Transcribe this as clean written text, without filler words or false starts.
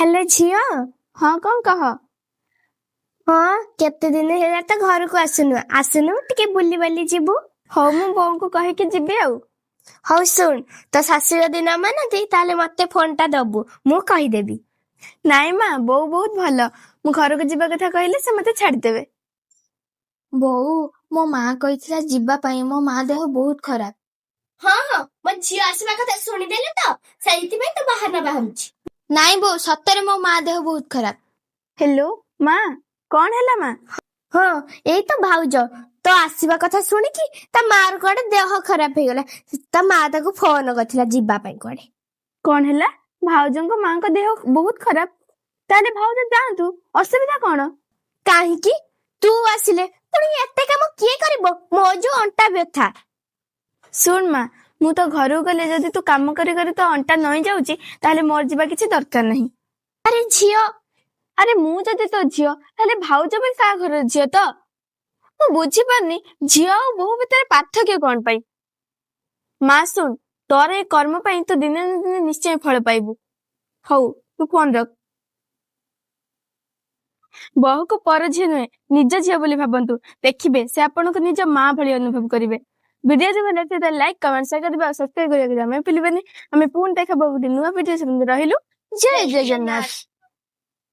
Hello ଝିଅ। ହଁ, କଣ କହ? ହଁ, କେତେ ଦିନ ହେଲା ତ ଘରକୁ ଆସୁନୁ। ଆସୁନୁ, ଟିକେ ବୁଲିବାଲି ଯିବୁ। ହଉ, ମୁଁ ବୋଉଙ୍କୁ କହିକି ଯିବି ଆଉ। ହଉ ଶୁଣ, ତୋ ଶାଶୁ ଯଦି ନ ମାନନ୍ତି, ତାହେଲେ ମତେ ଫୋନ ଟା ଦବୁ, ମୁଁ କହିଦେବି। ନାଇଁ ମା, ବୋଉ ବହୁତ ଭଲ। ମୁଁ ଘରକୁ ଯିବା କଥା କହିଲେ ସେ ମତେ ଛାଡିଦେବେ। ବୋଉ, ମୋ ମା କହିଥିଲା ଯିବା ପାଇଁ। ମୋ ମା ଦେହ ବହୁତ ଖରାପ। ହଁ, ମୋ ଝିଅ ଆସିବା କଥା ଶୁଣିଦେଲେ ତ, ସେଇଥିପାଇଁ ତ ବାହାନା ବାହାରୁଛି। ନାଇଁ ବୋଉ, ସତରେ ମୋ ମା ଦେହ ବହୁତ ଖରାପ। ହ୍ୟାଲୋ ମା, କଣ ହେଲା ମା? ହଁ, ଏଇ ତ ଭାଉଜ ତ ଆସିବା କଥା ଶୁଣିକି ତା ମାର କୁଆଡେ ଦେହ ଖରାପ ହେଇଗଲା। ତା ମା ତାକୁ ଫୋନ କରିଥିଲା ଯିବା ପାଇଁ କୁଆଡେ। କଣ ହେଲା? ଭାଉଜଙ୍କ ମାଙ୍କ ଦେହ ବହୁତ ଖରାପ? ତାହେଲେ ଭାଉଜ ଯାଆନ୍ତୁ, ଅସୁବିଧା କଣ? କାହିଁକି? ତୁ ଆସିଲେ ପୁଣି ଏତେ କାମ କିଏ କରିବ? ମୋ ଯୋଉ ଅଣ୍ଟା ବ୍ୟଥା। ଶୁଣ ମା, ମୁଁ ତ ଘରକୁ ଗଲେ ଯଦି ତୁ କାମ କରି କରି ତୋ ଅଣ୍ଟା ନଇଁ ଯାଉଛି, ତାହେଲେ ମୋର ଯିବା କିଛି ଦରକାର ନାହିଁ। ଆରେ ଝିଅ। ଆରେ, ମୁଁ ଯଦି ତୋ ଝିଅ, ତାହେଲେ ଭାଉଜ ବି କାହା ଘରର ଝିଅ ତ? ମୁଁ ବୁଝିପାରୁନି, ଝିଅ ଆଉ ବୋହୂ ଭିତରେ ପାର୍ଥକ୍ୟ କଣ ପାଇଁ? ମା ଶୁଣ, ତୋର ଏ କର୍ମ ପାଇଁ ତୁ ଦିନେ ନା ଦିନେ ନିଶ୍ଚୟ ଫଳ ପାଇବୁ। ହଉ, ତୁ ଫୋନ ରଖ। ବୋହୂକୁ ପର ଝିଅ ନୁହେଁ, ନିଜ ଝିଅ ବୋଲି ଭାବନ୍ତୁ। ଦେଖିବେ, ସେ ଆପଣଙ୍କୁ ନିଜ ମା ଭଳି ଅନୁଭବ କରିବେ। ଭିଡିଓ ଯଦି ଭଲ ଲାଗିଥାଏ, ତାହେଲେ ଲାଇକ୍, କମେଣ୍ଟ, ସେୟାର କରିବେ ଆଉ ସବସ୍କ୍ରାଇବ କରିବାକୁ ଜମା ଭୁଲିବେନି। ଆମେ ପୁଣି ଦେଖା ଗୋଟେ ନୂଆ ଭିଡିଓ। ସେମିତି ରହିଲୁ। ଜୟ ଜଗନ୍ନାଥ।